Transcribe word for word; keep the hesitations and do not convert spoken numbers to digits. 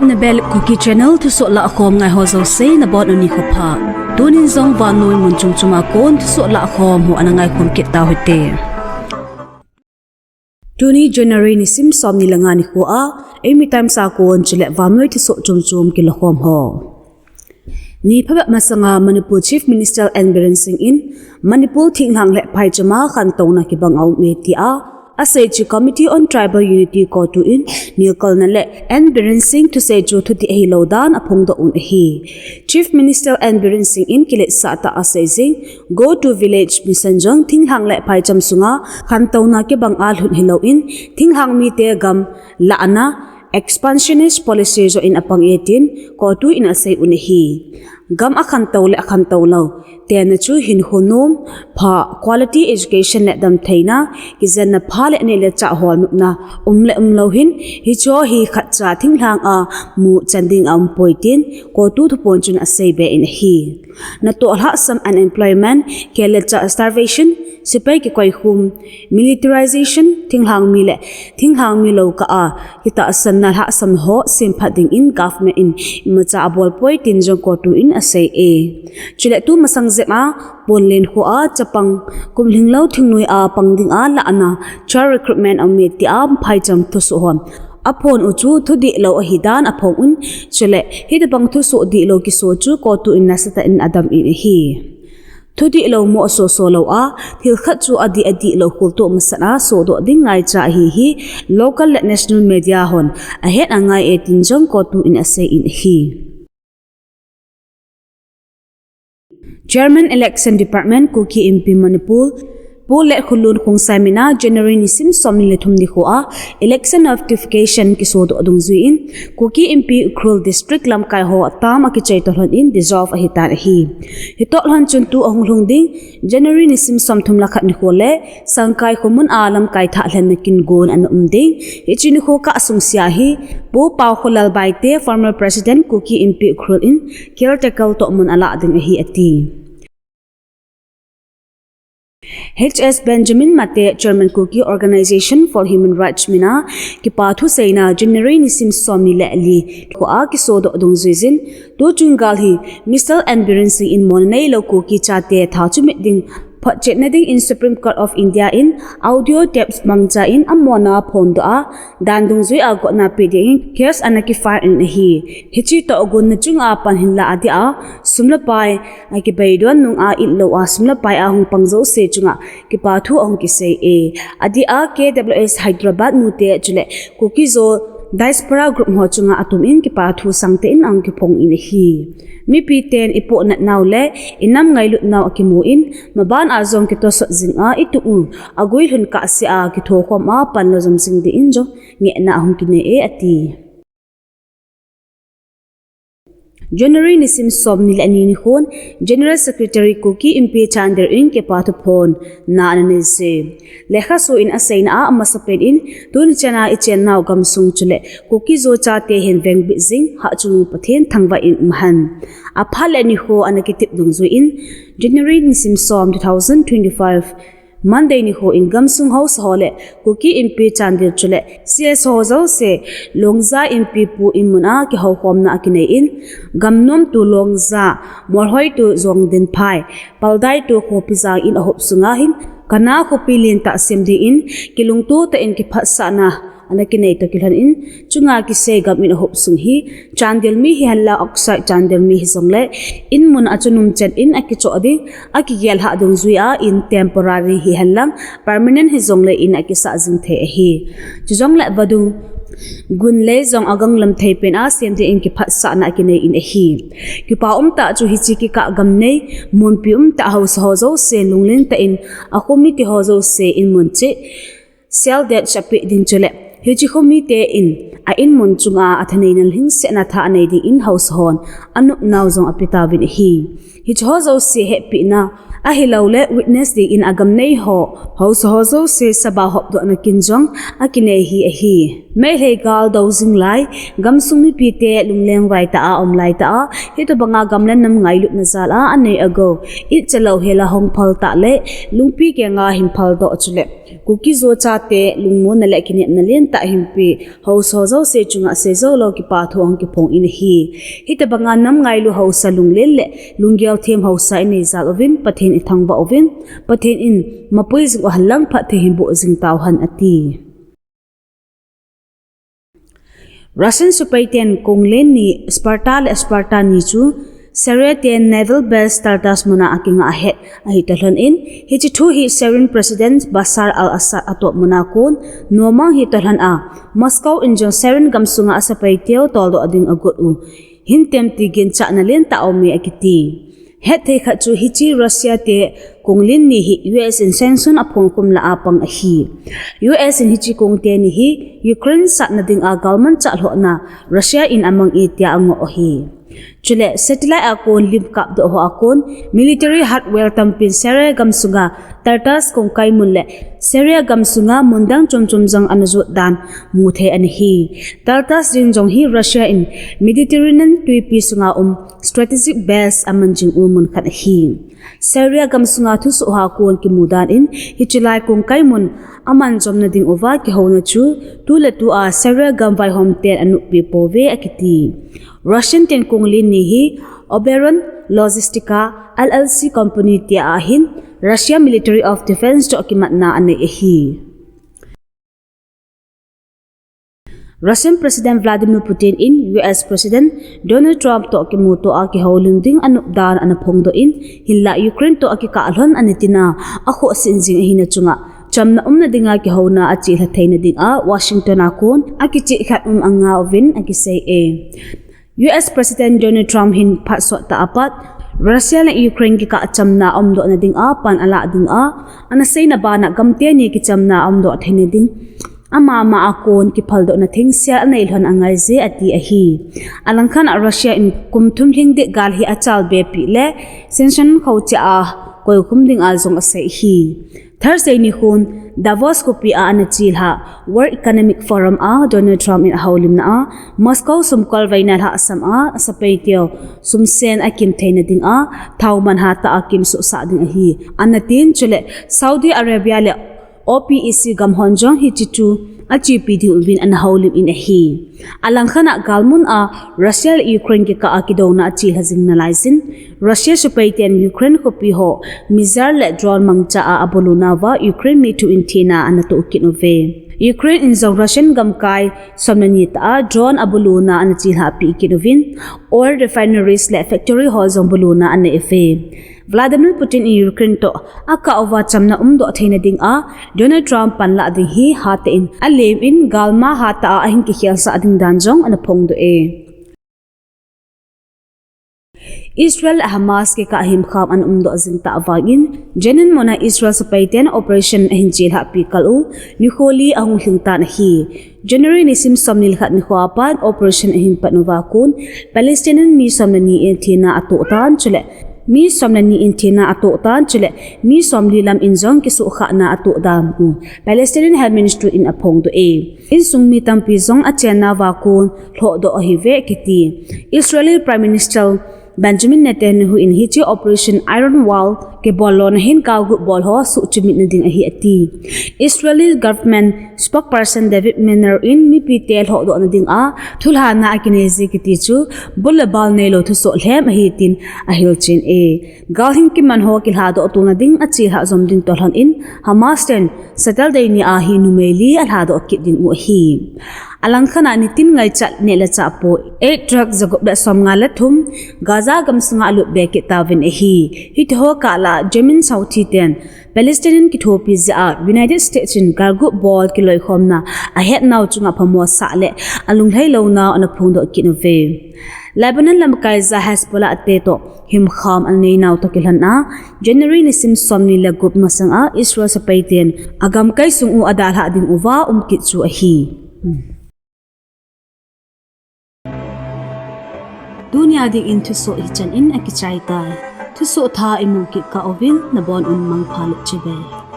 Nabel Kuki Channel thusoh lahkhom ngai ho jouse nabonun nikho pha. Tunin jong vannoi mun chom chom a kon thusoh lahkhom ho ana ngaikhom kit tauhite. Tuni January nisim somni le nga nikho a, Eimi Times a kon chule vannoi thusoh chom chom kilakhom ho. Ni phabep masanga Manipur Chief Minister N Biren Singh in Manipur thinglhang le phaicham a khantouna kibang aume tia asei chu Committee on Tribal Unity, CoTU in nilkalna le N Biren Singh thusei chu thudih ahilou dan aphongdoh un ahi. Chief Minister N Biren Singh in kiletsah tah a asei jing, Go to Village Mission jong thinglhang le phaicham sunga khantouna kibang a lhun hilouvin, thinglhang mite gam lahna, expansionist policy joh in apang e tin CoTU in asei un ahi. Gam akhantou le akhantou lou tenna chu hinkho nom pha, quality education le damtheina, kijenna pha le neh le chah holnopna um le umlou hin, hicheho hi khatcha thinglhang a muchan ding aumpoi tin CoTU thuphon chun aseibe in ahi. Natoh lhahsam unemployment, khel le chah starvation, sepai kikoikhum, militarization, thinglhang mi le thinglhang mi lou kah a kitahsanna lhahsam ho semphat dingin government in imacha abolpoi tin jong CoTU in asei e. Chule tumasang jep a Ponlen kho a chapang kumlhinglou thingnoi a pang dinga lahna, child recruitment aume tia phaicham thusoh hon aphon u chu thudih lou ahidan aphong un, chule hitobang thusoh dihlou kiso chu CoTU in nasatah in adam in ahi. Thudih lou mo soso lou a, thil khat chu adih adih lou kholtoh masat a sodoh ding ngaicha ahi hi, local le national media hon ahet angai e tin jong CoTU in asei in ahi. Chairman Election Department, Kuki Inpi Manipur, Pu Letkholun Khongsai mina January nisim somni le thum nikho a election notification kisodoh dungjuiyin, Kuki Inpi Ukhrul District lamkai ho atam akichai toh lhon in dissolve ahitan ahi. Hitoh lhon chun tu ahung lhung ding January nisim somthum le khat nikho le Sangkai khomun a lamkai thah lhenna kin gon ana um ding. Hiche nikho kah sungse a hi Pu Paokholal Baite, former President Kuki Inpi Ukhrul in caretaker tohmun alah ding ahi ati. H S Benjamin Mate, Chairman Kuki Organization for Human Rights mina kipa thuseina January nisim somni le li nikho a kisodoh dungjuiyin, tuchung gal hi Mister N Biren Singh in mona neilou Kuki chate thachumit ding photchetna dingin Supreme Court of India in audio tapes mangcha in amona phondoh a, dan dungjui a gotna pe dingin case ana kifile in ahi. Hiche tohgon na chunga pan hinla adia sum le pai akibeidon nunga itlou a sum le pai a hung pang jouse chunga kipathu ahung kisei e. Adia K W S Hyderabad nute chule Kuki Zo diaspora group ho chunga atum in kipathu sangtah in ahung kiphong in ahi. Mipi ten ipohnat nau le inam ngailut nau akimu in, maban a jong kitosot jing a itup u aguilhun kahse a kithokhom a panla jom jing dingin jong ngehna ahung kinei e ati. January nisim somni le ni nikhon General Secretary Kuki Inpi Chandel in kipathu phonna ana neije. Lekhasu in aseina a amasapen in tuni chana ichennau gamsung chule Kuki Zo chate hin vengbit jing hahchungnung Pathen thangvah in umhen. Aphat le nikho ana kitep dungjuiyin January nisim som two thousand twenty-five Monday nikho in gamsung haosa ho le Kuki Inpi Chandel chule C S ho jouse Longja Inpi pu in mun a kihoukhomna akinei in, gamnomtu Longja, Molhoitu Jongdinphai, Paldaitu Khopijang in ahop sunga hin, kana khopi lentah sem dingin, kilungto tah in kiphatsahna ana kinei toh kilhon in, chunga kisei gam in ahop sung hi Chandel mi hihenlang outside Chandel mi hijongle, in mun a chungnung chan in akichoh ding, akigel hah dungjui a in temporary hihenlang permanent hijongle in akisah jing thei ahi. Chujongle vadung gun le jong aganglam thei pen a sem dingin kiphatsahna akinei in ahi. Kipa umtah chu hiche kikah gam nei, munpi umtah haosa ho jouse lunglen tah in akhomi te ho jouse in mun cheh sel det chapeh ding chule hiche khomi te in a in mun chunga athaneina lhingsetna thah anei dingin haosa hon anopnau jong apetauvin ahi. Hiche ho jouse hepina Ahilouleh witness dingin agam nei ho, haosa ho jouse sabah hopdohna kin jong akinei hi ahi. Meitei gal dou jing lai, gamsung mipite lungleng vai tah a um lai tah a, hitobanga gam le nam ngailutna jal a anei agou, it chalou hela hung phal tah le, lungpi kenga hin phaldoh chule Kuki-Zo chate lungmonna le kinepna lentah hinpe, haosa ho jouse chunga seijou lou kipathu ahung kiphong in ahi. Hitobanga nam ngailu haosa lunglen le lunggel them haosa inei jal uvin Pathen ithangvah uvin, Pathen in mapui jing u henlang phatthei hin boh jing tauhen ati. Russian sepaiten kong len ni Sparta le Sparta ni chu Syria te naval base Tartus muna akinga ahet ahi talhon in, hiche thu hi Syrian President Bashar al-Assad atoh muna kon nomang hi talhon a, Moscow in jong Syrian gamsunga asepai teu toldoh ding agot u hin tem ti ginchatna lentah aume akiti. Hetthei khat chu hiche Russia te kong len ni hi U S in sanction aphongkhum lah a pang ahi. U S in hiche kong teni hi Ukraine satna dinga galmanchah lhohna Russia in amang e tia angoh ahi. Chule satellite a kon lim kapdoh ho a kon military hardware tampin Syria gamsunga Tartus kongkai mun le Syria gamsunga mun dang chomchom jong ana jot dan muthei ana hi. Tartus jeng jong hi Russia in Mediterranean twipi sunga um strategic base aman jing u mun khat ahi. Syria gamsunga thusoh ho a kon kimu dan in hiche lai kongkai mun aman jomna ding uva kihouna chu tuletua Syria gam vaihom ten anoppi pouve akiti. Russian ten kong len ni hi Oberon Logistica L L C company tia ahin Russia Military of Defense toh kimatna anei ahi. Russian President Vladimir Putin in U S President Donald Trump toh kimuto a kihoulim ding anop dan ana phongdoh in, hinlah Ukraine toh akikah lhon ana tina, akhohsih jing ahina chunga chamna umna dinga kihouna achelha theina dinga Washington a kon akichehkhen um angauvin akisei e. U S President Donald Trump hin phat sottah apat Russia le Ukraine kikah chamna umdohna dinga pan alah dinga, ana seina bana gam teni kichamna umdoh theina ding amama a kon kiphaldohna thengsel anei lhon angaije ati ahi. Alangkhat a Russia in kum thum lhing ding gal hi achalbepi le sanction khocheh a koikhum dinga jong asei ahi. Thursday nikhon Davos khopi a ana chelha World Economic Forum a Donald Trump in ahoulimna a Moscow sumkol veina lhahsam a asepai teu sumsen akim theina dinga thao man hatah a kimsohsah ding ahi ana tin, chule Saudi Arabia le OPEC gam hon jong hiche thu achepi ding uvin ana houlim in ahi. Alangkhat a galmun a Russia le Ukraine kikah a kidouna achelha jing nalaiyin, Russia sepai ten Ukraine khopi ho missile le drone mangcha a abulunauva Ukraine mi thum in thina ana tohkit uve. Ukraine in jong Russian gamkai somleni tah a drone abuluna ana chelhahpi kit uvin, oil refineries le factory ho jong buluna anei uve. Vladimir Putin in Ukraine toh akah uva chamna umdoh theina dinga Donald Trump panlah ding hi hatah in alem in galma hatah a ahin kikhelsah ding dan jong ana phongdoh e. Israel le Hamas kikah himkham ana umdoh jing tah vangin, Jenin muna Israel sepai ten operation ahin chelhahpi kal u nikho li ahung lhingtan ahi. January nisim somni le khat nikho apat operation ahin pat uva kon Palestinian mi somleni in thina atohtan, chule mi somleni in thina atohtan, chule mi somli lam in jong kisuhkhahna atohdan u Palestinian Health Ministry in aphongdoh e. Insung mi tampi jong achennauva kon lhohdoh ahiuve kiti. Israeli Prime Minister Benjamin Netanyahu in hiche operation Iron Wall kibol lona hin galgut bol ho suhchimitna ding ahi ati. Israeli government spokesperson David Menner in mipite lhohdohna dinga thulhahna akineije kiti chu bul le bal neilou thusoh lhem ahi tin ahilchen e. Galhing kiman ho kilhadoh tona ding achelhah jom ding toh lhon in Hamas ten Saturday ni a hi numei li alhadoh kit ding u ahi. Alangkhat a nitin ngaichat neh le chah po eight lakh jagup le somnga le thum Gaza gamsunga alutbe kit tauvin ahi. Hitiho kah lah a Jenin Houthi ten Palestinian kithopi jeh a United States in galgut bol kiloikhomna ahetnau chunga phamosah le alunglhai lounau ana phongdoh kit uve. Lebanon lamkai a Hezbollah te toh himkham aneinau toh kilhon a January nisim somni le gup masang a Israel sepai ten agamkai sung u adalhah ding uva um kit chu ahi. Tunia dingin thusoh hichan in akichai tai. Thusoh thah imu kit kah uvin nabon un mangpha le chibai.